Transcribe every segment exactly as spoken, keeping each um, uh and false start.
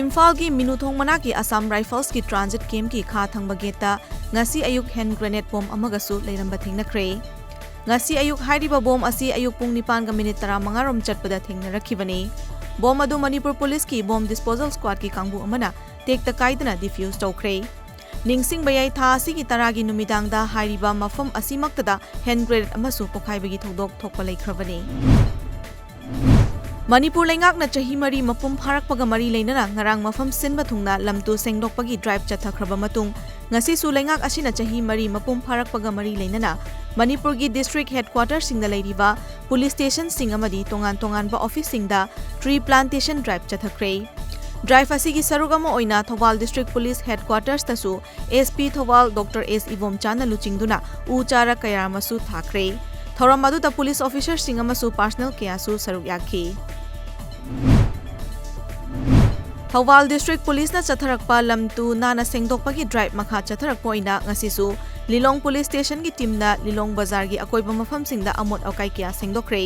ꯏꯝꯐꯥꯜꯒꯤ ꯃꯤꯅꯨꯊꯣꯡ ꯃꯅꯥꯛꯀꯤ ꯑꯁꯥꯝ ꯔꯥꯏꯐꯜꯁꯀꯤ ꯇ꯭ꯔꯥꯟꯖꯤꯠ ꯀꯦꯝꯞꯀꯤ ꯈꯥ ꯊꯪꯕ ꯒꯦꯠꯇ ꯉꯁꯤ ꯑꯌꯨꯛ ꯍꯦꯟ ꯒ꯭ꯔꯦꯅꯦꯗ ꯕꯣꯝ ꯑꯃꯒꯁꯨ ꯂꯩꯔꯝꯕ ꯊꯦꯡꯅꯈ꯭ꯔꯦ꯫ ꯉꯁꯤ ꯑꯌꯨꯛ ꯍꯥꯏꯔꯤꯕ ꯕꯣꯝ ꯑꯁꯤ ꯑꯌꯨꯛ ꯄꯨꯡ ꯅꯤꯄꯥꯟꯒ ꯃꯤꯅꯤꯠ ꯇꯔꯥꯃꯉꯥ ꯔꯣꯝ ꯆꯠꯄꯗ ꯊꯦꯡꯅꯔꯛꯈꯤꯕꯅꯤ꯫ ꯕꯣꯝ ꯑꯗꯨ ꯃꯅꯤꯄꯨꯔ ꯄꯨꯂꯤꯁꯀꯤ ꯕꯣꯝ ꯗꯤꯁꯄꯣꯖꯦꯜ ꯁ꯭ꯀ꯭ꯋꯥꯗꯀꯤ ꯀꯥꯡꯕꯨ ꯑꯃꯅ ꯇꯦꯛꯇ ꯀꯥꯏꯗꯅ ꯗꯤꯐ꯭ꯌꯨꯁ ꯇꯧꯈ꯭ꯔꯦ꯫ ꯅꯤꯡꯁꯤꯡꯕ ꯌꯥꯏ, ꯊꯥ ꯑꯁꯤꯒꯤ ꯇꯔꯥꯒꯤ ꯅꯨꯃꯤꯗꯥꯡꯗ ꯍꯥꯏꯔꯤꯕ ꯃꯐꯝ ꯑꯁꯤꯃꯛꯇꯗ ꯍꯦꯟ ꯒ꯭ꯔꯦꯅꯦꯗ ꯑꯃꯁꯨ ꯄꯣꯈꯥꯏꯕꯒꯤ ꯊꯧꯗꯣꯛ ꯊꯣꯛꯄ ꯂꯩꯈ꯭ꯔꯕꯅꯤ꯫ ꯃꯅꯤꯄꯨꯔ ꯂꯩꯉꯥꯛꯅ ꯆꯍꯤ ꯃꯔꯤ ꯃꯄꯨꯡ ꯐꯥꯔꯛꯄꯒ ꯃꯔꯤ ꯂꯩꯅꯅ ꯉꯔꯥꯡ ꯃꯐꯝ ꯁꯤꯟꯕ ꯊꯨꯡꯅ ꯂꯝꯇꯨ ꯁꯦꯡꯗꯣꯛꯄꯒꯤ ꯗ꯭ꯔꯥꯏꯚ ꯆꯠꯊꯈ꯭ꯔꯕ ꯃꯇꯨꯡ, ꯉꯁꯤꯁꯨ ꯂꯩꯉꯥꯛ ꯑꯁꯤꯅ ꯆꯍꯤ ꯃꯔꯤ ꯃꯄꯨꯡ ꯐꯥꯔꯛꯄꯒ ꯃꯔꯤ ꯂꯩꯅꯅ ꯃꯅꯤꯄꯨꯔꯒꯤ ꯗꯤꯁꯇ꯭ꯔꯤꯛ ꯍꯦꯗꯀ꯭ꯋꯥꯇꯔꯁꯤꯡꯗ ꯂꯩꯔꯤꯕ ꯄꯨꯂꯤꯁ ꯁ꯭ꯇꯦꯁꯟꯁꯤꯡ ꯑꯃꯗꯤ ꯇꯣꯉꯥꯟ ꯇꯣꯉꯥꯟꯕ ꯑꯣꯐꯤꯁꯁꯤꯡꯗ ꯇ꯭ꯔꯤ ꯄ꯭ꯂꯥꯟꯇꯦꯁꯟ ꯗ꯭ꯔꯥꯏꯚ ꯆꯠꯊꯈ꯭ꯔꯦ꯫ ꯗ꯭ꯔꯥꯏꯚ ꯑꯁꯤꯒꯤ ꯁꯔꯨꯛ ꯑꯃ ꯑꯣꯏꯅ ꯊꯧꯕꯥꯜ ꯗꯤꯁꯇ꯭ꯔꯤꯛ ꯄꯨꯂꯤꯁ ꯍꯦꯗꯀ꯭ꯋꯥꯇꯔꯁꯇꯁꯨ S P Thoubal doctor S ꯏꯕꯣꯝꯆꯥꯅ ꯂꯨꯆꯤꯡꯗꯨꯅ ꯎ ꯆꯥꯔꯥ ꯀꯌꯥ ꯑꯃꯁꯨ ꯊꯥꯈ꯭ꯔꯦ꯫ ꯊꯧꯔꯝ ꯑꯗꯨꯗ ꯄꯨꯂꯤꯁ ꯑꯣꯐꯤꯁꯔꯁꯤꯡ ꯑꯃꯁꯨ ꯄꯥꯔꯁꯅꯦꯜ ꯀꯌꯥꯁꯨ ꯁꯔꯨꯛ ꯌꯥꯈꯤ꯫ ꯊꯧꯕꯥꯜ ꯗꯤꯁꯇ꯭ꯔꯤꯛ ꯄꯨꯂꯤꯁꯅ ꯆꯠꯊꯔꯛꯄ ꯂꯝ ꯇꯨ ꯅꯥꯟꯅ ꯁꯦꯡꯗꯣꯛꯄꯒꯤ ꯗ꯭ꯔꯥꯏꯚ ꯃꯈꯥ ꯆꯠꯊꯔꯛꯄ ꯑꯣꯏꯅ ꯉꯁꯤꯁꯨ ꯂꯤꯂꯣꯡ ꯄꯨꯂꯤꯁ ꯁ꯭ꯇꯦꯁꯟꯒꯤ ꯇꯤꯝꯅ ꯂꯤꯂꯣꯡ ꯕꯖꯥꯔꯒꯤ ꯑꯀꯣꯏꯕ ꯃꯐꯝꯁꯤꯡꯗ ꯑꯃꯣꯠ ꯑꯀꯥꯏ ꯀꯌꯥ ꯁꯦꯡꯗꯣꯛꯈ꯭ꯔꯦ꯫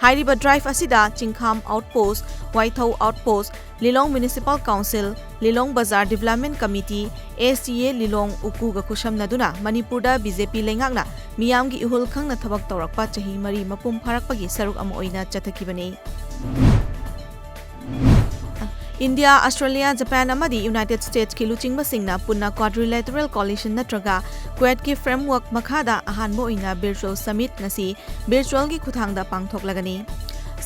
ꯍꯥꯏꯔꯤꯕ ꯗ꯭ꯔꯥꯏꯚ ꯑꯁꯤꯗ ꯆꯤꯡꯈꯥꯝ ꯑꯥꯎꯠꯄꯣꯁꯠ, ꯋꯥꯏꯊꯧ ꯑꯥꯎꯠꯄꯣꯁꯠ, ꯂꯤꯂꯣꯡ municipal council, Lilong Bazar development committee, S T A Lilong ꯎꯀꯨꯒ ꯈꯨꯠꯁꯝꯅꯗꯨꯅ ꯃꯅꯤꯄꯨꯔꯗ ꯕꯤ ꯖꯦ ꯄꯤ ꯂꯩꯉꯥꯛꯅ ꯃꯤꯌꯥꯝꯒꯤ ꯏꯍꯨꯜ ꯈꯪꯅ ꯊꯕꯛ ꯇꯧꯔꯛꯄ ꯆꯍꯤ ꯃꯔꯤ ꯃꯄꯨꯡ ꯐꯥꯔꯛꯄꯒꯤ ꯁꯔꯨꯛ ꯑꯃ ꯑꯣꯏꯅ ꯆꯠꯊꯈꯤꯕꯅꯤ꯫ ꯏꯟꯗꯤꯌꯥ, ꯑꯁꯇ꯭ꯔꯦꯂꯤꯌꯥ, ꯖꯄꯥꯟ ꯑꯃꯗꯤ ꯌꯨꯅꯥꯏꯇꯦꯗ ꯁ꯭ꯇꯦꯠꯁꯀꯤ ꯂꯨꯆꯤꯡꯕꯁꯤꯡꯅ ꯄꯨꯟꯅ ꯀ꯭ꯋꯥꯗ꯭ꯔꯤꯂꯦꯇꯔꯦꯜ ꯀꯣꯑꯣꯂꯤꯁꯟ ꯅꯠꯇ꯭ꯔꯒ ꯀ꯭ꯋꯦꯗꯀꯤ ꯐ꯭ꯔꯦꯝꯋꯔꯛ ꯃꯈꯥꯗ ꯑꯍꯥꯟꯕ ꯑꯣꯏꯅ ꯚꯔꯆꯨꯑꯦꯜ ꯁꯃꯤꯠ ꯉꯁꯤ ꯚꯔꯆꯨꯑꯦꯜꯒꯤ ꯈꯨꯠꯊꯥꯡꯗ ꯄꯥꯡꯊꯣꯛꯂꯒꯅꯤ꯫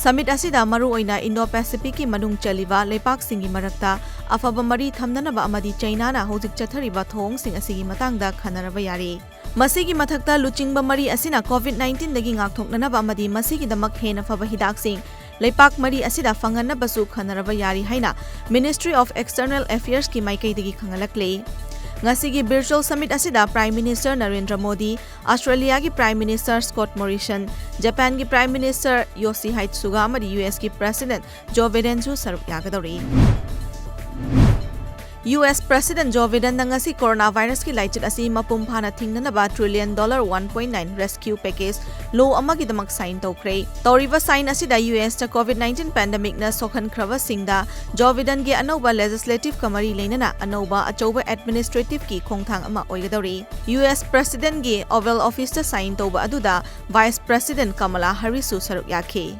ꯁꯃꯤꯠ ꯑꯁꯤꯗ ꯃꯔꯨꯑꯣꯏꯅ ꯏꯟꯗꯣ ꯄꯦꯁꯤꯐꯤꯛꯀꯤ ꯃꯅꯨꯡ ꯆꯜꯂꯤꯕ ꯂꯩꯄꯥꯛꯁꯤꯡꯒꯤ ꯃꯔꯛꯇ ꯑꯐꯕ ꯃꯔꯤ ꯊꯝꯅꯅꯕ ꯑꯃꯗꯤ ꯆꯩꯅꯥꯅ ꯍꯧꯖꯤꯛ ꯆꯠꯊꯔꯤꯕ ꯊꯧꯑꯣꯡꯁꯤꯡ ꯑꯁꯤꯒꯤ ꯃꯇꯥꯡꯗ ꯈꯟꯅꯔꯕ ꯌꯥꯔꯦ꯫ ꯃꯁꯤꯒꯤ ꯃꯊꯛꯇ, ꯂꯨꯆꯤꯡꯕ ꯃꯔꯤ ꯑꯁꯤꯅ ꯀꯣꯚꯤꯗ ꯅꯥꯏꯟꯇꯤꯟꯗꯒꯤ ꯉꯥꯛꯊꯣꯛꯅꯅꯕ ꯑꯃꯗꯤ ꯃꯁꯤꯒꯤꯗꯃꯛ ꯍꯦꯟꯅ ꯐꯕ ꯍꯤꯗꯥꯛꯁꯤꯡ ꯂꯩꯄꯥꯛ ꯃꯔꯤ ꯑꯁꯤꯗ ꯐꯪꯍꯟꯅꯕꯁꯨ ꯈꯟꯅꯔꯕ ꯌꯥꯔꯤ ꯍꯥꯏꯅ Ministry of External Affairsꯀꯤ ꯃꯥꯏꯀꯩꯗꯒꯤ ꯈꯪꯍꯜꯂꯛꯂꯤ꯫ ꯉꯁꯤꯒꯤ ꯚꯔꯆꯨꯑꯦꯜ ꯁꯃꯤꯠ ꯑꯁꯤꯗ ꯄ꯭ꯔꯥꯏꯝ ꯃꯤꯅꯤꯁꯇꯔ ꯅꯔꯦꯟꯗ꯭ꯔ ꯃꯣꯗꯤ, ꯑꯁꯇ꯭ꯔꯦꯂꯤꯌꯥꯒꯤ ꯄ꯭ꯔꯥꯏꯝ ꯃꯤꯅꯤꯁꯇꯔ ꯁ꯭ꯀꯣꯠ ꯃꯣꯔꯤꯁꯟ, ꯖꯄꯥꯟꯒꯤ ꯄ꯭ꯔꯥꯏꯝ ꯃꯤꯅꯤꯁꯇꯔ ꯌꯣꯁꯤꯍꯥꯏꯗ ꯁꯨꯒꯥ ꯑꯃꯗꯤ ꯌꯨ ꯑꯦꯁꯀꯤ ꯄ꯭ꯔꯦꯁꯤꯗꯦꯟꯠ ꯖꯣ ꯕꯥꯏꯗꯦꯟꯁꯨ ꯁꯔꯨꯛ ꯌꯥꯒꯗꯧꯔꯤ꯫ ꯌꯨ ꯑꯦꯁ President Joe Bidenꯅ ꯉꯁꯤ coronavirusꯀꯤ ꯂꯥꯏꯆꯠ ꯑꯁꯤ ꯃꯄꯨꯡ ꯐꯥꯅ ꯊꯤꯡꯅꯅꯕ trillion dollar one point nine rescue package law ꯑꯃꯒꯤꯗꯃꯛ sign ꯇꯧꯈ꯭ꯔꯦ꯫ ꯇꯧꯔꯤꯕ sign ꯑꯁꯤꯗ ꯌꯨ ꯑꯦꯁꯇ COVID nineteen pandemicꯅ ꯁꯣꯛꯍꯟꯈ꯭ꯔꯕꯁꯤꯡꯗ Joe Bidenꯒꯤ ꯑꯅꯧꯕ legislativeꯀ ꯃꯔꯤ ꯂꯩꯅꯅ ꯑꯅꯧꯕ ꯑꯆꯧꯕ administrativeꯀꯤ ꯈꯣꯡꯊꯥꯡ ꯑꯃ ꯑꯣꯏꯒꯗꯧꯔꯤ꯫ ꯌꯨ ꯑꯦꯁ Presidentꯒꯤ Oval Officeꯇ sign ꯇꯧꯕ ꯑꯗꯨꯗ Vice President Kamala Harrisꯁꯨ ꯁꯔꯨꯛ ꯌꯥꯈꯤ꯫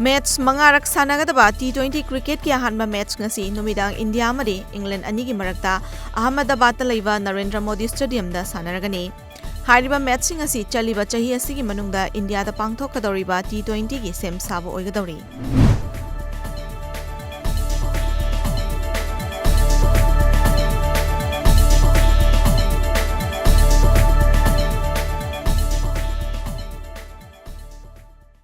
Match ꯃꯉꯥꯔꯛ ꯁꯥꯟꯅꯒꯗꯕ T twenty cricketꯀꯤ ꯑꯍꯥꯟꯕ match ꯉꯁꯤ ꯅꯨꯃꯤꯗꯥꯡ ꯏꯟꯗꯤꯌꯥ ꯑꯃꯗꯤ ꯏꯪꯂꯦꯟ ꯑꯅꯤꯒꯤ ꯃꯔꯛꯇ ꯑꯍꯃꯗꯥꯕꯥꯗꯇ ꯂꯩꯕ ꯅꯔꯦꯟꯗ꯭ꯔ ꯃꯣꯗꯤ Stadiumꯗ ꯁꯥꯟꯅꯔꯒꯅꯤ꯫ ꯍꯥꯏꯔꯤꯕ matchꯁꯤꯡ ꯑꯁꯤ ꯆꯠꯂꯤꯕ ꯆꯍꯤ ꯑꯁꯤꯒꯤ ꯃꯅꯨꯡꯗ ꯏꯟꯗꯤꯌꯥꯗ ꯄꯥꯡꯊꯣꯛꯀꯗꯧꯔꯤꯕ T twentyꯒꯤ ꯁꯦꯝ ꯁꯥꯕ ꯑꯣꯏꯒꯗꯧꯔꯤ꯫